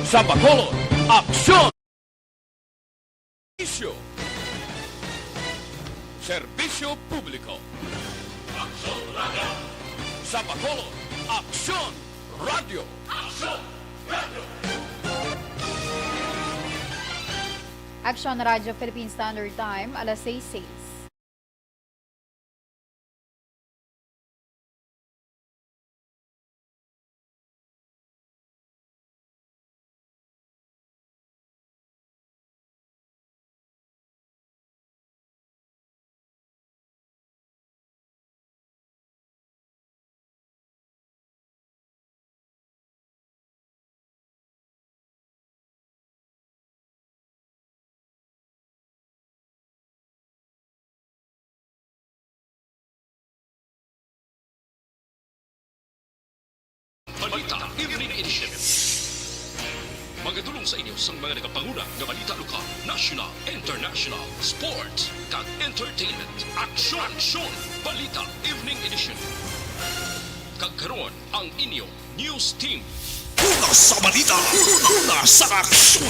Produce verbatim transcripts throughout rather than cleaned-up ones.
Sa Bacolod, aksyon! Isyu. Serbisyo publiko. Aksyon Radio. Sa Bacolod, Aksyon Radio. Aksyon Radio. Aksyon Radyo Philippine Standard Time, alas sais sais. Balita Evening Edition. Magadulong sa inyo sang mga nagapanguna nga balita lokal, national, international, sports, kag entertainment. Aksyon! Aksyon! Balita Evening Edition. Kag karon ang inyo news team. Una sa balita, una sa aksyon.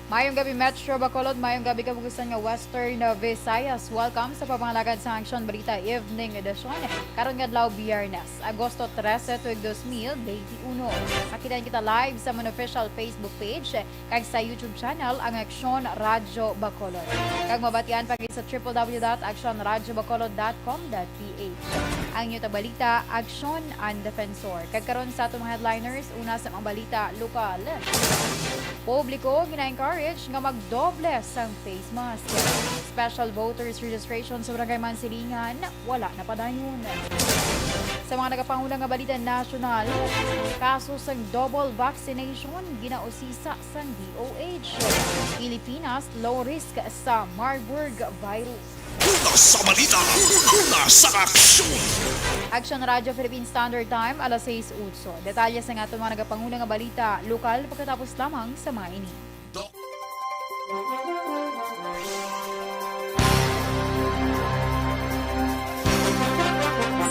Mayong gabi, Metro Bacolod. Mayong gabi, kabugusan nga Western Visayas. Welcome sa pamangalagan sa Aksyon Balita Evening Edition. Karon nga adlaw, Biyernes, Agosto trese, tuig dos mil beinti uno. Makitaan kita live sa amon official Facebook page kag sa YouTube channel, ang Aksyon Radyo Bacolod. Kag mabatian pa gid sa triple W dot aksyon radyo bacolod dot com dot P H. Ang inyo tabalita, Aksyon ang Defensor. Kag karon sa atong mga headliners, una sa mga balita lokal. Publiko gina-encourage nga magdoble sang face mask. Special voters registration sa Barangay Mansilingan, wala na padayon. Sa mga nagapanguna nga balita nasyonal, kaso sang double vaccination ginausisa sang D O H. Pilipinas low risk sa Marburg virus. Una sa balita, una sa aksyon. Aksyon Radyo Philippine Standard Time, alas sais utso. Detalye sa aton mga nagapanguna nga balita lokal pagkatapos lamang sa mga ini.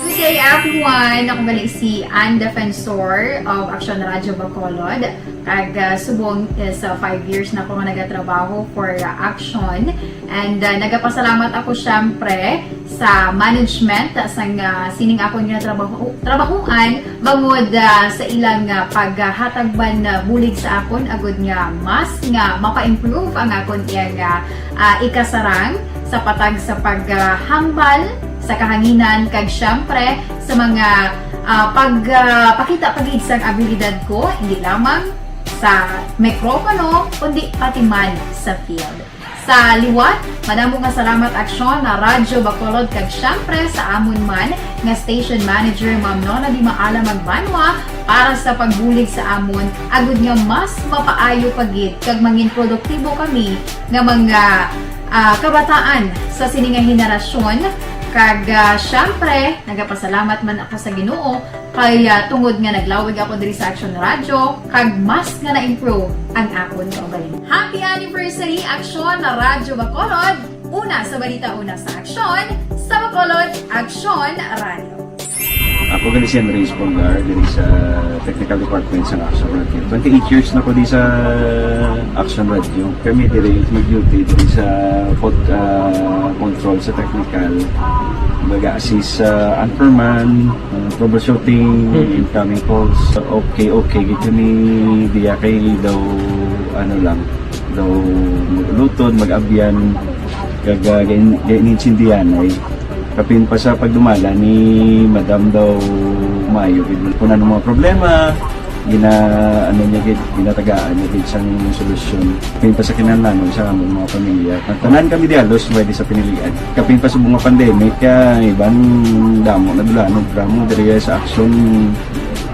Good day, everyone! Ako gali si Ann Defensor of Action Radio Bacolod. Kag ah, subong is ah, five years na ako nga nagatrabaho for ah, Action. And ah, nagapasalamat ako syempre sa management sang ah, sining akon nga trabaho trabahoan bangod ah, sa ilang ah, paghatag man ah, bulig sa akon agud nga mas nga mapa-improve ang akon iyang ah, ah, ikasarang sa patag sa paghambal sa kahanginan kag syempre sa mga ah, pagpakita pa gid sang abilidad ko, hindi lamang sa mikropono kundi pati man sa field. Sa liwat, madamo nga salamat Aksyon na Radyo Bacolod kag syempre sa amon man nga station manager Ma'am Nona Di Maala Magbanwa para sa pagbulig sa amon agud nga mas mapaayo pa gid kag mangin produktibo kami nga mga ah, kabataan sa sini nga henerasyon kag ah, syempre nagapasalamat man ako sa Ginoo kay ah, tungod nga naglawig ako diri sa Action Radio kag mas nga na-improve ang akon kaugalingon. Happy anniversary Action Radyo Bacolod! Una sa balita, una sa aksyon, sa Bacolod, Action Radio. Ako gali si Andres Polgar diri sa Technical Department sa Action Radio. Twenty-eight years na ko di sa Action Radio. Kami diri nag-duty diri sa pod, ah, control sa technical. Baga assist sa anchorman, ah, troubleshooting, incoming calls. Okay, okay gid kami diya kay daw ano lang, daw maglutod, mag-abyan, kag ah, gain- gainintindihan ay kapin pa sa pagdumala ni Madam daw maayo gid kung ano mga problema, gina ano niya gid, ginatagaan niya gid sang solusyon. Kapin pa sa kinahanglanon sa among mga pamilya. Tanan kami di halos pwede sa pinilian. Kapin pa sa mga pandemic, ah, iban damo na dulanon drama diri sa aksyon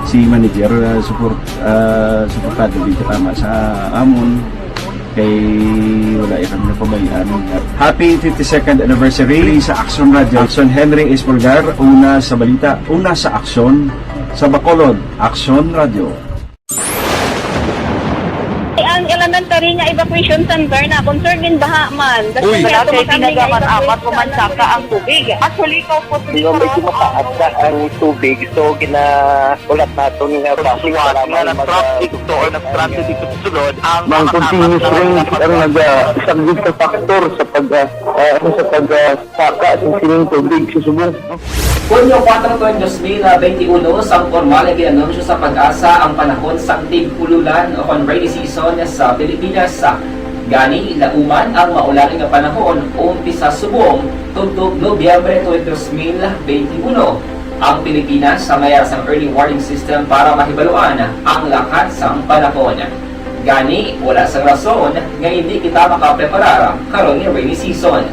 si manager ah, support ah, suportado gid tama sa amon kay wala ya kami napabayaan. Happy fifty-second anniversary sa Action Radio. Action Henry Espolgar, una sa balita, una sa aksyon, sa Bacolod, Action Radio. Ang elementary nga evacuation center na concerned din baha man. Uy. Wala kay tinaga man amat o mansaka ang tubig. Actually, ikaw po, medyo mataas na ang tubig. So, gina-, ulat naton nga basi wala man nag-, nag-traffic to or nag-transit dito sa sulod. Ang mga continuous rain ang nag-, ah, isang big factor sa pag, ah, ah, ano, sa pag, ah, saka sa sining tubig sa subong. Hunyo kuwatro, dos mil benti uno, sang pormal nga gin-anunsyo sa PAGASA ang panahon sang tig-ululan o kon rainy season sa Pilipinas. Gani, lauman ang maulan nga panahon umpisa subong tubtob Nobyembre twenty, dos mil benti uno. Ang Pilipinas may ara sang early warning system para mahibaluan ang lakat sang panahon. Gani, wala sang rason nga hindi kita makapreparar karon nga rainy season.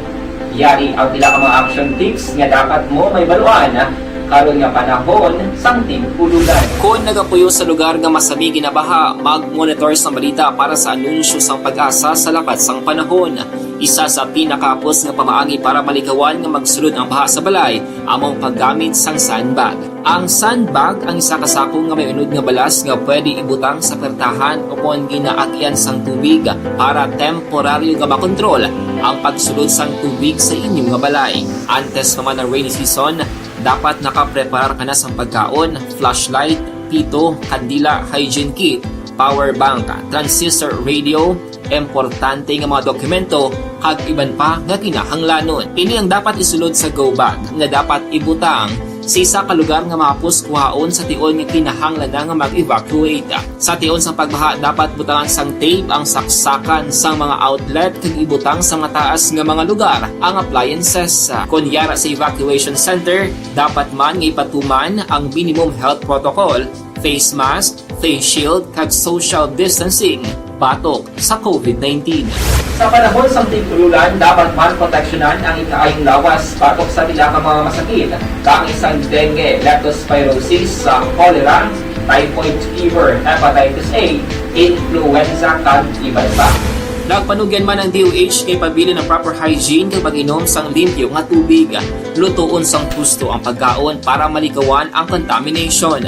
Yari ang pila ka mga action tips nga dapat mo mahibaluan karon nga panahon sang tig-ululan. Kon nagapuyo sa lugar nga masami ginabaha, mag-monitor sang balita para sa anunsyo sang PAGASA sa lakat sang panahon. Isa sa pinakahapos nga pamaagi para malikawan nga magsulod ang baha sa balay amo ang paggamit sang sandbag. Ang sandbag ang isa ka sako nga may unod nga balas nga pwede ibutang sa pertahan o kon ginaagyan sang tubig para temporaryo nga makontrol ang pagsulod sang tubig sa inyo nga balay. Antes pa man ang rainy season, dapat nakapreparar ka na sang pagkaon, flashlight, pito, kandila, hygiene kit, power bank, transistor radio, importante nga mga dokumento, kag iban pa nga kinahanglanon. Ini ang dapat isulod sa go bag nga dapat ibutang sa isa ka lugar nga mahapos kuhaon sa tion nga kinahanglan na nga mag-evacuate. Sa tion sang pagbaha, dapat butangan sang tape ang saksakan sang mga outlet kag ibutang sa mataas nga mga lugar ang appliances. Kon yara sa evacuation center, dapat man nga ipatuman ang minimum health protocol, face mask, face shield, kag social distancing batok sa covid nineteen. Sa panahon sang tig-ululan, dapat man proteksyonan ang ikaayong lawas batok sa pila ka mga masakit, kaangay sang dengue, leptospirosis, sa cholera, typhoid fever, hepatitis A, influenza, kag iban pa. Nagpanugyan man ang D O H nga ipabilin ang proper hygiene kag pag-inom sang limpyo nga tubig. Lutoon sang husto ang pagkaon para malikawan ang contamination.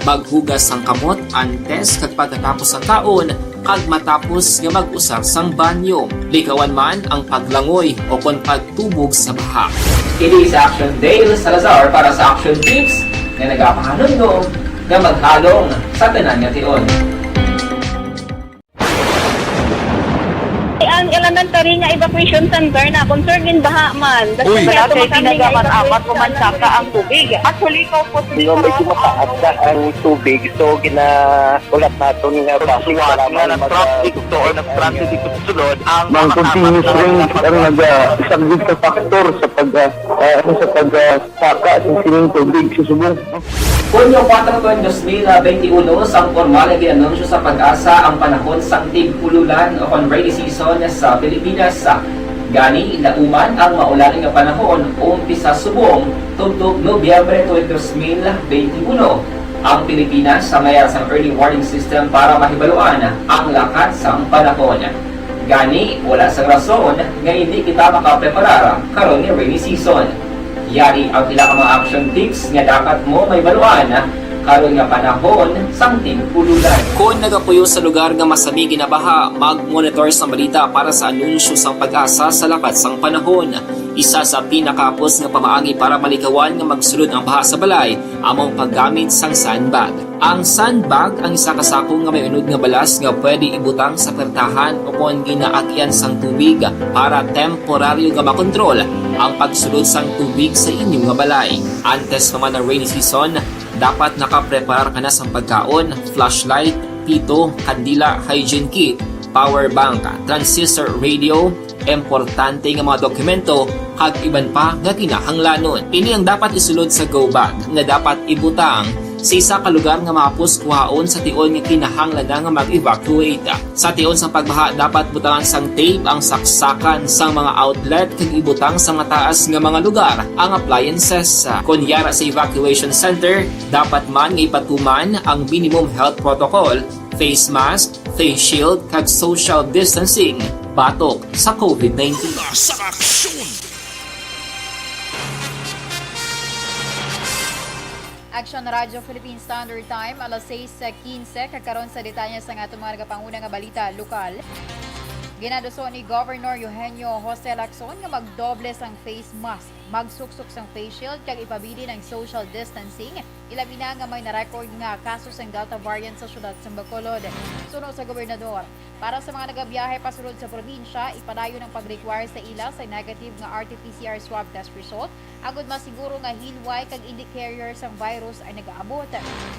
Maghugas sang kamot antes kag pagkatapos sang kaon kag matapos nga mag-usar sang banyo. Likawan man ang paglangoy o kon pagtubog sa baha. Kini si Action Dale Salazar para sa Action Tips nga nagapahanumdom nga maghalong sa tanan nga tion. Ang elementary nga evacuation center na concerned din baha man. Uy. Wala kay tinaga man amat o mansaka ang tubig. Actually, ikaw po, medyo mataas na ang tubig. So, gina-, ulat naton nga basi wala man nag-traffic to or nag-transit dito sa sulod. Ang mga continuous rain ang nag-, ah, isang big factor sa pag, ah, ah, ano, sa pag, ah, saka sa sining tubig sa subong. Hunyo kuwatro, dos mil benti uno, sang pormal nga gin-anunsyo sa PAGASA ang panahon sang tig-ululan o kon rainy season sa Pilipinas. Gani, lauman ang maulan nga panahon umpisa subong tubtob Nobyembre twenty, dos mil benti uno. Ang Pilipinas may ara sang early warning system para mahibaluan ang lakat sang panahon. Gani, wala sang rason nga hindi kita makapreparar karon nga rainy season. Yari ang pila ka mga action tips nga dapat mo mahibaluan karon nga panahon sang tig-ululan. Kon nagapuyo sa lugar nga masami ginabaha, mag-monitor sang balita para sa anunsyo sang PAGASA sa lakat sang panahon. Isa sa pinakahapos nga pamaagi para malikawan nga magsulod ang baha sa balay amo ang paggamit sang sandbag. Ang sandbag ang isa ka sako nga may unod nga balas nga pwede ibutang sa pertahan o kon ginaagyan sang tubig para temporaryo nga makontrol ang pagsulod sang tubig sa inyo nga balay. Antes pa man ang rainy season, dapat nakapreparar ka na sang pagkaon, flashlight, pito, kandila, hygiene kit, power bank, transistor radio, importante nga mga dokumento, kag iban pa nga kinahanglanon. Ini ang dapat isulod sa go bag nga dapat ibutang sa isa ka lugar nga mahapos kuhaon sa tion nga kinahanglan na nga mag-evacuate. Sa tion sang pagbaha, dapat butangan sang tape ang saksakan sang mga outlet kag ibutang sa mataas nga mga lugar ang appliances. Kon yara sa evacuation center, dapat man nga ipatuman ang minimum health protocol, face mask, face shield, kag social distancing batok sa covid nineteen. Sa aksyon! Action Radio Philippine Standard Time, alas sais quince, kag karon sa detalye sa aton mga nagapanguna nga balita lokal. Ginaduso ni Governor Eugenio Jose Lacson nga magdoble sang face mask, magsuksok sang face shield, kag ipabilin ang social distancing, ilabi na nga may na-record nga kaso sang Delta variant sa siyudad sa Bacolod. Suno sa gobernador, para sa mga nagabiyahe pasulod sa probinsya, ipadayon ang pag-require sa ila sa negative nga R T P C R swab test result, agud masiguro nga hilway kag indi carrier sang virus ang nagaabot.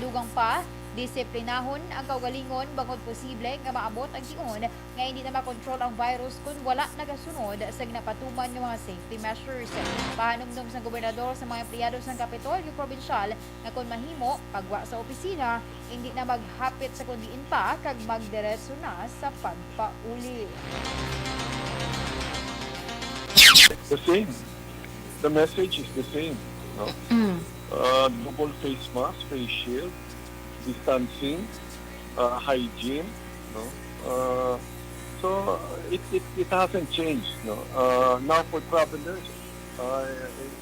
Dugang pa, disiplinahon ang kaugalingon bangod posible nga maabot ang tion nga indi na makontrol ang virus kon wala nagasunod sa ginapatuman nga mga safety measures. Pahanumdom sang gobernador sa mga empleyado sang Kapitolyo Probinsyal nga kon mahimo, pagwa sa opisina, indi na maghapit sa kon diin pa kag magdiretso na sa pagpauli. The same. The message is the same. No? Mm. Uh, double face mask, face shield, distancing, uh, hygiene. No? Uh, so uh, it, it, it hasn't changed. No? Uh, now for travelers, uh,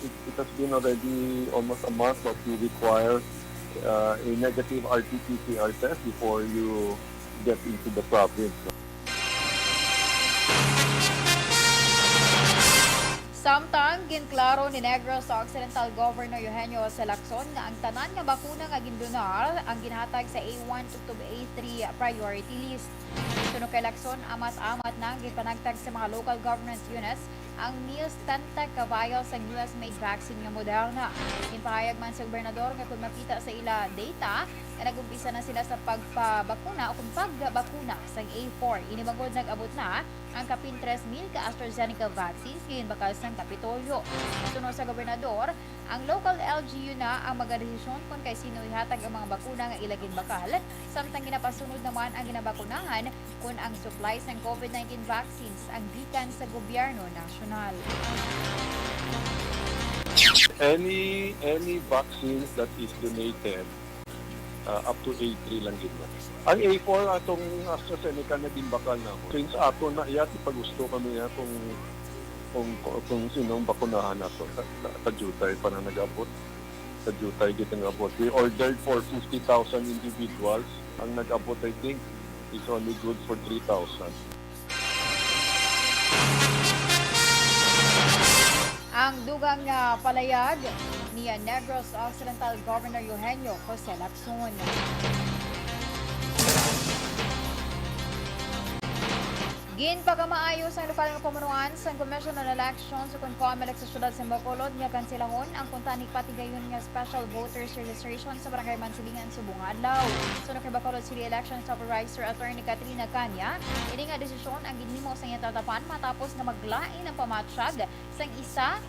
it, it has been already almost a month that we require uh, a negative R T P C R test before you get into the province. Samtang ginklaro ni Negros Occidental Governor Eugenio Jose Lacson nga ang tanan nga bakuna nga gindonar ang ginhatag sa A one to A three priority list. Suno kay Lacson, amat-amat na ang ginpanagtag sa mga local government units ang mil setenta ka vial sang U S-made vaccine nga Moderna. Ginpahayag man sa gobernador nga kung makita sa ila data nga nag-umpisa na sila sa pagpabakuna o kung pagbakuna sang A four, ini bangod nag-abot na ang kapin tres mil ka AstraZeneca vaccines nga ginbakal sang Kapitolyo. Suno sa gobernador, ang local L G U na ang magadesisyon kon kay sino ihatag ang mga bakuna nga ila ginbakal, samtang ginapasunod naman ang ginabakunahan kon ang supply sang COVID nineteen vaccines ang gikan sa gobyerno nasyonal. Any any vaccines that is donated uh, up to A three lang gid na. Ang A four atong AstraZeneca na ginbakal na mo. Since ato na iya, ipagusto kami niya kung kung kung sinong bakunahan nato sa, sa, sa jutay pa na nag-abot. Sa jutay gid ang abot. We ordered for fifty thousand individuals. Ang nag-abot, I think, is only good for three thousand. Ang dugang nga palayag ni Negros Occidental Governor Eugenio Jose Lacson. Ginpakamaayo sang lokal nga pamunuan sang Commission on Elections o kon COMELEC sa siyudad sa Bacolod nga kanselahon ang kuntani patigayon nga special voters registration sa Barangay Mansilingan subong nga adlaw. Suno kay Bacolod City Election Supervisor Attorney Katrina Canya, ini nga desisyon ang ginhimo sa iyang tatapan matapos nga maglain ang pamatyag sang isa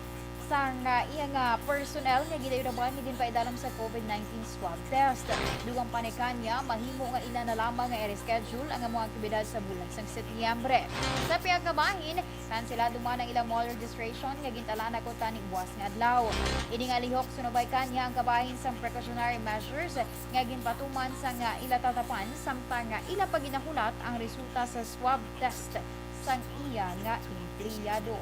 sang ah, iya nga personnel nga gidayunaban nga ginpaidalom sa COVID nineteen swab test. Dugang pa ni Canya, mahimo nga ila na lamang nga i-reschedule ang among aktibidad sa bulan sang Setyembre. Sa pihak nga bahin, kanselado man ang ilang mall registration nga gintala na kuntani buwas nga adlaw. Ini nga lihok, suno kay Canya, ang kabahin sang precautionary measures nga ginpatuman sang ah, ila tatapan samtang nga ila pa ginahulat ang resulta sa swab test sang iya nga empleyado.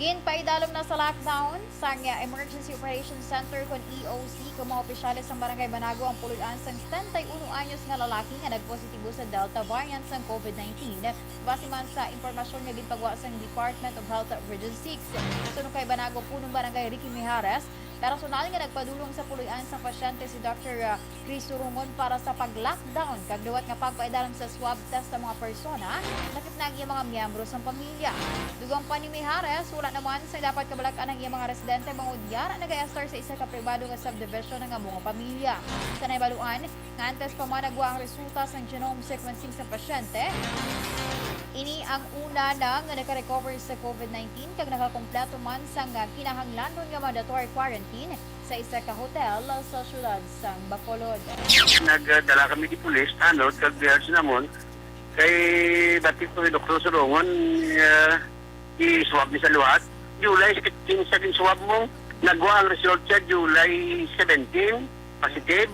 Ginpaidalom na sa lockdown sang Emergency Operations Center kon E O C kon mga opisyales sang Barangay Banago ang puloy-an sang setenta y uno anyos nga lalaki nga nagpositibo sa Delta variant sang COVID nineteen, base man sa impormasyon nga ginpagwa sang Department of Health Region six. Suno kay Banago Punong Barangay Ricky Mijares, personal nga nagpadulong sa puloy-an sang pasyente si Doctor Chris Surungon para sa pag-lockdown kag liwat nga pagpaidalom sa swab test sa mga persona, lakip na ang iyang mga miyembro sang pamilya. Dugang pa ni Mijares, wala naman sa dapat kabalag-an ang iyang mga residente bangod yara nagaestar sa isa ka pribado nga subdivision ang amo nga pamilya. Sa nahibaluan nga antes pa man nagwa ang resulta sang genome sequencing sa pasyente, ini ang una na nga naka-recover sa COVID nineteen kag nakakompleto man sang kinahanglanon nga mandatory quarantine sa isa ka hotel sa siyudad sang Bacolod. Nagdala kami di pulis, tanod, kag diha sa namon. Kay bati ko ni Doktor Sulungon, uh, i-swab ni sa luhat. July fifteen sa gin-swab mo. Nagwa ang result siya July seventeen, positive.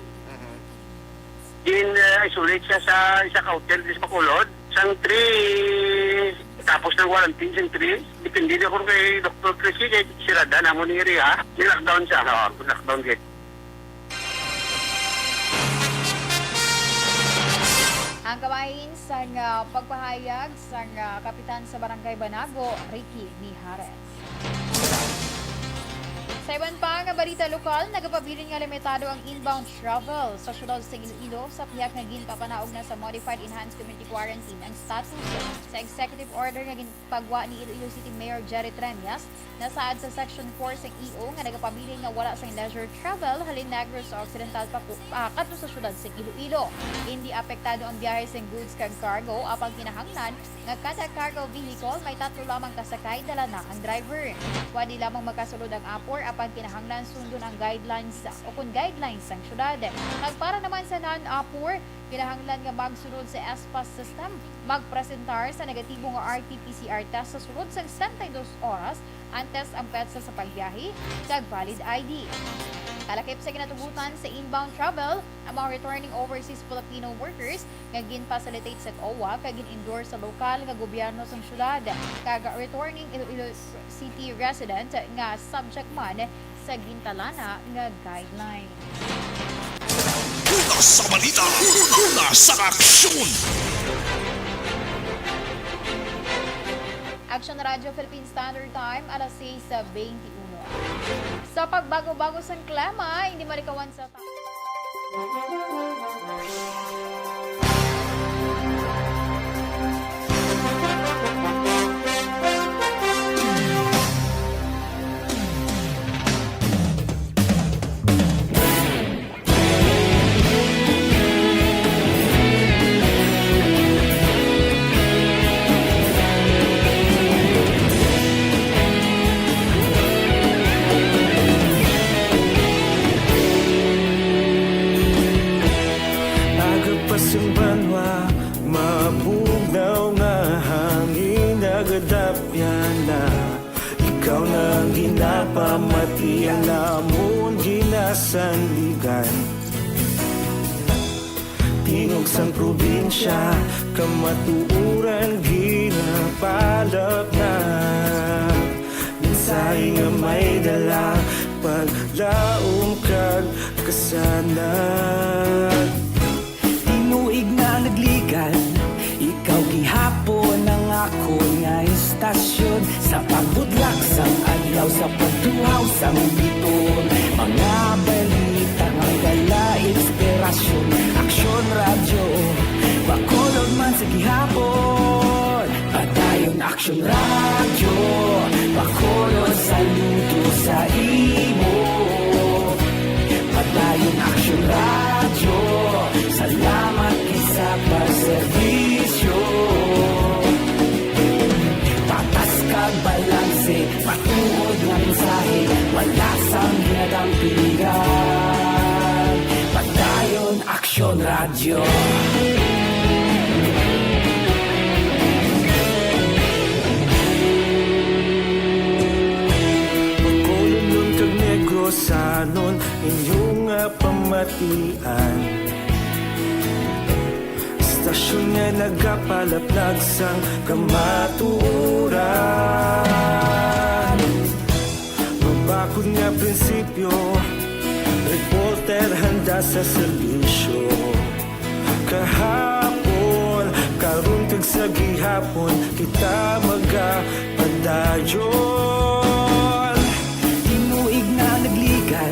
Din uh, isolate siya sa isa ka hotel di sa Bacolod. Sang three Tapos ng quarantine, siyempre, depende na kung kay Doktor Chris, kay sirada na mo ni area, ni-lockdown siya, oo, lockdown gid. Ang kabahin sang, ah, pagpahayag sang, ah, kapitan sa Barangay Banago, Ricky Mijares. Sa iban pa nga balita lokal, nagapabilin nga limitado ang inbound travel sa siyudad sa Iloilo sa pihak nga ginpapanaog na sa Modified Enhanced Community Quarantine ang status sa executive order nga ginpagwa ni Iloilo City Mayor Jerry Treñas, nasaad sa Section four sang E O nga nagapabilin nga wala sang leisure travel halin Negros Occidental pa, ah, kadto sa siyudad sa Iloilo. Hindi apektado ang biyahe sang goods kag cargo, apang kinahanglan nga kada cargo vehicle may tatlo lamang ka sakay, dala na ang driver. Pwede lamang makasulod ang APOR, apang kinahanglan sundon ang guidelines o kon guidelines sang syudad. Kag para naman sa non-APOR, kinahanglan nga magsulod sa S-PASS system, magpresentar sa negatibo nga R T P C R test sa sulod sang sesenta y dos oras antes ang petsa sa pagbiyahe, kag valid I D. Kalakip sa ginatugutan sa inbound travel, ang mga returning overseas Filipino workers nga gin-facilitate sa COA kag gin-endorse sa lokal nga gobyerno sang syudad, kag returning Iloilo City resident nga subject man sa gintalana nga guideline. Una sa balita, una sa aksyon. Action Radio Philippine Standard Time, alas sais beintiuno. Sa pagbago-bago sang klima, hindi malikawan sa Aga pa sing banwa, mabugnaw nga hangin, nagadapyan na. Ikaw na ang ginapamati, ang amon ginasandigan. Tingog sang probinsya, kamatuoran ginapalapnag. Mensahe nga may dala, paglaom kag kasanag. Tinuig na nagligan, ikaw gihapon ang akon nga istasyon. Sa pagbudlak sang adlaw, sa pagtuhaw sang bituon, mga balita nga may dala inspirasyon. Aksyon Radyo, Bacolod man sa gihapon. Padayon Aksyon Radyo, Bacolod, saludo sa imo. Padayon Aksyon Radyo, salamat gid sa pagserbisyo. Patas kag balanse, matuod nga mensahe, wala sang ginadampigan. Padayon Aksyon Radyo. Bacolodnon kag Negrosanon, inyo nga pamatian. Istasyon nga nagapalaplag sang kamatuoran. Mabakod nga prinsipyo, reporter handa sa serbisyo. Kahapon, karon kag sa gihapon, kita magapadayon. Tinuig na nagligan,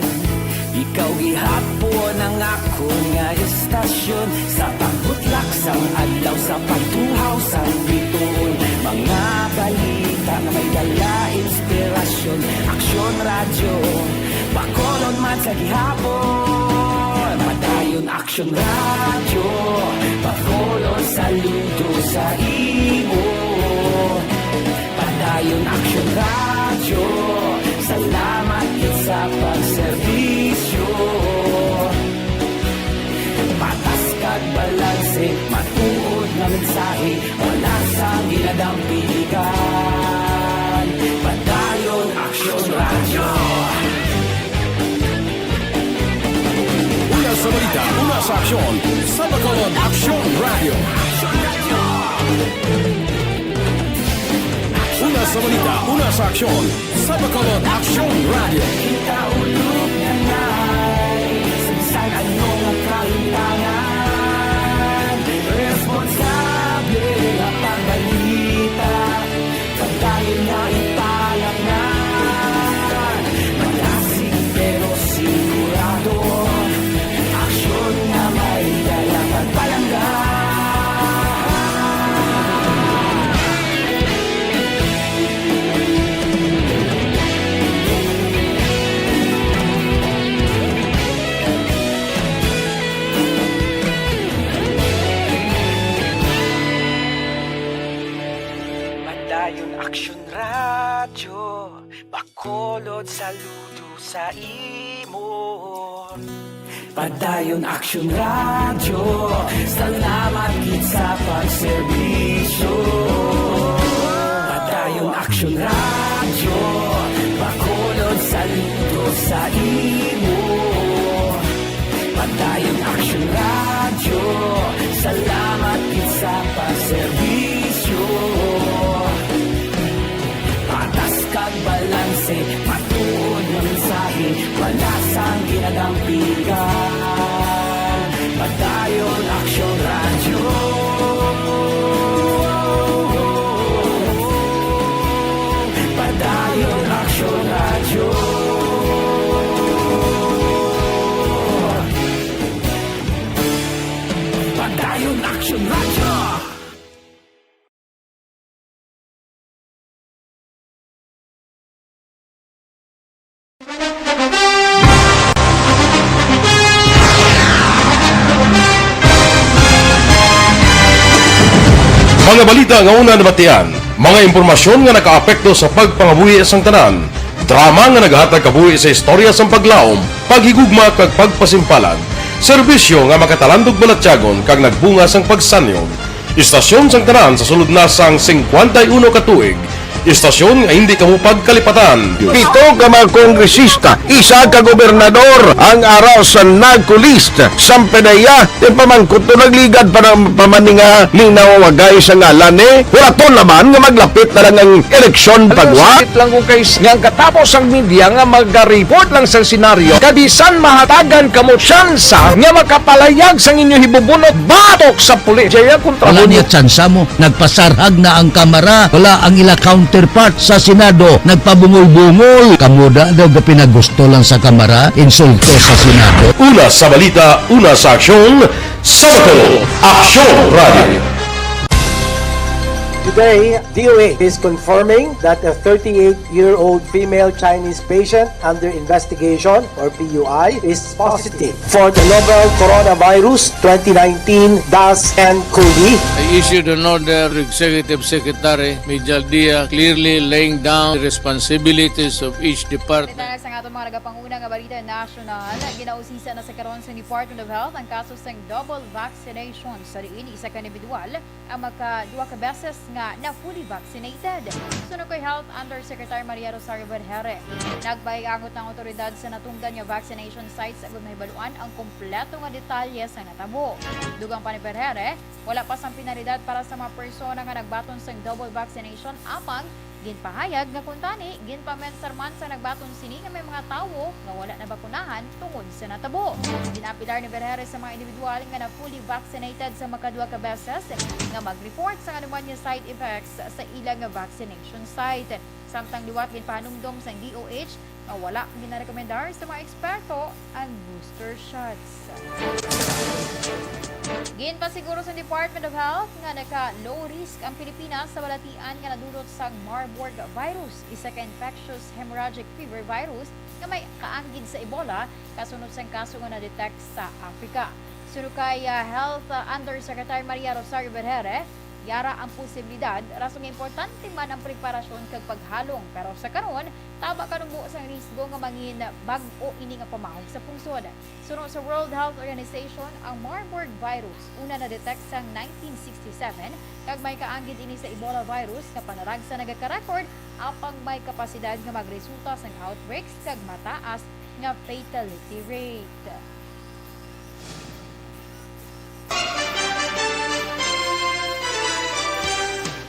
ikaw gihapon ang akon nga istasyon. Sa pagbutlak sang adlaw, sa pagtuhaw sang bituon, mga balita nga may dala inspirasyon. Aksyon Radyo, Bacolod man sa gihapon. Padayon Aksyon Radyo, Bacolod, saludo sa imo. Padayon Aksyon Radyo, salamat gid sa pagserbisyo. Patas kag balanse, matuod nga mensahe, wala sang ginadampigan. Padayon Aksyon Radyo. Una sa balita, una sa aksyon, sa Bacolod Aksyon Radyo. Sa balita, una sa aksyon, sa Bacolod Aksyon Radio. Kita ulog na nai, sa bisan anong kahitangan, responsable nga pagbalita, pagdayon nga ipalaknan, malasig pero sigurado. Aksyon nga may dala kag palangga. Padayon Aksyon Radyo. Bacolod, saludo sa imo. Padayon Aksyon Radyo, salamat gid sa pagserbisyo. Padayon Aksyon Radyo, Bacolod, saludo sa imo. Padayon Aksyon Radyo, salamat gid sa pagserbisyo. Patas kag balanse, matuod nga mensahe, wala sang ginadampigan. Padayon Aksyon Radyo. Padayon Aksyon Radyo. Padayon Aksyon Radyo. Mga balita nga una nabatian, mga impormasyon nga nakaapekto sa pagpangabuhi sang tanan, drama nga naghatag kabuhi sa istorya sang paglaom, paghigugma kag pagpasimpalan, serbisyo nga makatalandog balatyagon kag nagbunga sang pagsanyog. Istasyon sang tanan sa sulod na sang singkwenta y uno ka tuig. Istasyon nga hindi kamo pagkalipatan. Pito ka mga kongresista, isa ka gobernador ang ara sa NAGCOLEST. Sampe na iya, ti pamangkot to nagligad pa ng pamaninga ning nawawagay sa ngalan ni. Hulaton naman nga maglapit na lang ang eleksyon pagwa. Sakit lang kung kay nga ang katapos ang media nga magaripot lang sa senaryo. Kabisan mahatagan kamo tsansa nga makapalayag sang inyo hibubunot batok sa pulis. Jaya kontra Wala mo niya tsansa mo. Nagpasarhag na ang Kamara. Wala ang ila counterpart sa Senado. Nagpabungol-bungol. Kamo da daw gapinagusto lang sa Kamara. Insulto sa Senado. Una sa balita, una sa aksyon, sa Bacolod Aksyon Radio. Today, D O A is confirming that a thirty-eight-year-old female Chinese patient under investigation, or P U I, is positive for the novel coronavirus twenty nineteen dash N cov. I issued an order to Executive Secretary Mijal Dia, clearly laying down the responsibilities of each department. Kita na sa aton mga nagapanguna nga balita nasyonal, ginausisa na sa karon sa Department of Health ang kaso sang double vaccination sa diin isa ka individual ang makaduha ka beses nga na fully vaccinated. Suno kay Health Undersecretary Maria Rosario Vergeire, nagpahigangot ang awtoridad sa natungdan nga vaccination sites agud mahibaluan ang kompleto nga detalye sa natabo. Dugang pa ni Vergeire, wala pa sang penalidad para sa mga persona nga nagbaton sang double vaccination, apang ginpahayag nga kuntani ginpamensar man sa nagbaton sini nga may mga tawo nga wala nabakunahan tungod sa natabo. Ginapilar ni Vergeire sa mga individual nga na fully vaccinated sa makaduha ka beses nga mag-report sa anuman nga side effects sa ila nga vaccination site. Samtang liwat, ginpahanumdom sang D O H nga wala ginarekomendar sa mga eksperto ang booster shots. Ginpasiguro sa Department of Health nga naka-low risk ang Pilipinas sa balatian nga nadulot sang Marburg virus, isa ka infectious hemorrhagic fever virus nga may kaanggid sa Ebola, kasunod sang kaso nga na-detect sa Africa. Suno kay, ah, Health, ah, Undersecretary Maria Rosario Vergeire, yara ang posibilidad, rason nga importante man ang preparasyon kag paghalong, pero sa karon, taba kanumbo sang risgo nga mangin bag-o ini nga pamahog sa pungsod. Suno sa World Health Organization, ang Marburg virus una na-detect sang nineteen sixty-seven, kag may kaanggid ini sa Ebola virus nga panaragsa nagaka-record, apang may kapasidad nga magresulta sang outbreaks kag mataas nga fatality rate.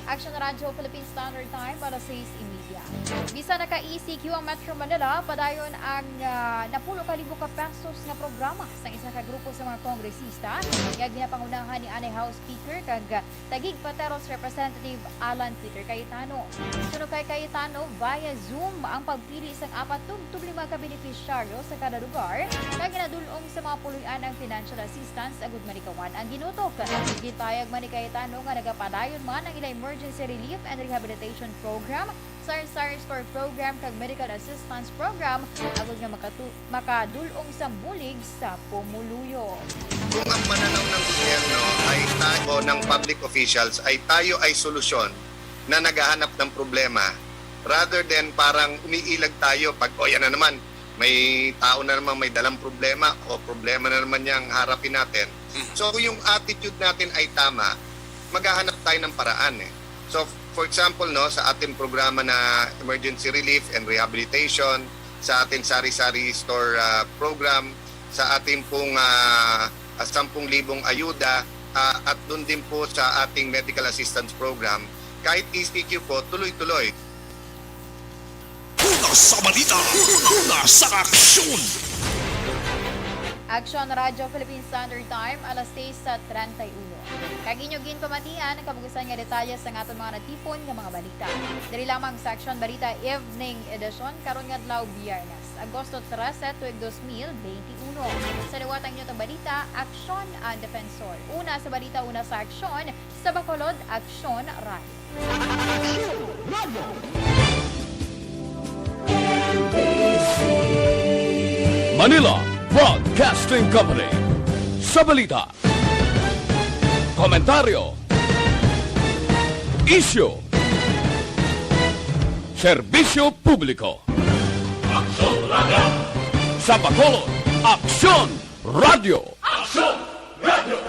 Action Radyo. Philippine Standard Time, alas sais y media. Bisan naka-E C Q ang Metro Manila, padayon ang, ah, napulo ka libo ka pesos nga programa sang isa ka grupo sa mga kongresista nga ginapangunahan ni anay House Speaker kag Taguig Pateros Representative Alan Peter Cayetano. Suno kay Cayetano, via Zoom ang pagpili sang apat tubtob lima ka benepisyaryo sa kada lugar, kag ginadul-ong sa mga puloy-an ang financial assistance agud malikawan ang ginutok. Gintayag man ni Cayetano nga nagapadayon man ang ila emergency relief and rehabilitation program, sari-sari store program, kag medical assistance program agud nga makatu-, makadul-ong sa bulig sa pumuluyo. Kung ang pananaw ng gobyerno ay tayo, ng public officials, ay tayo ay solusyon na naghahanap ng problema, rather than parang umiilag tayo pag, "O, yan na naman, may tao na naman may dalang problema o problema na naman niyang harapin natin." So, kung yung attitude natin ay tama, maghahanap tayo ng paraan eh. So, for example, no, sa ating programa na emergency relief and rehabilitation, sa ating sari-sari store, ah, program, sa ating pong, ah, ah, sampung libong ayuda, ah, at doon din po sa ating medical assistance program, kahit E C Q po, tuloy-tuloy. Una sa balita, una sa aksyon. Aksyon Radyo Philippine Standard Time, alas sais sa treinta y uno. Kag inyo ginpamatian ang kabugusan nga detalye sa aton mga natipon nga mga balita. Diri lamang sa Aksyon Balita Evening Edition karon nga adlaw, Biyernes, Agosto trese, tuig dos mil benti uno. Sa liwat ang inyo balita, Aksyon ang Defensor. Una sa balita, una sa aksyon, sa Bacolod, Aksyon Radyo. Manila Broadcasting Company. Sa balita, komentaryo, isyu, serbisyo publiko. Aksyon Radyo. Sa Bacolod, Aksyon Radyo. Aksyon Radyo.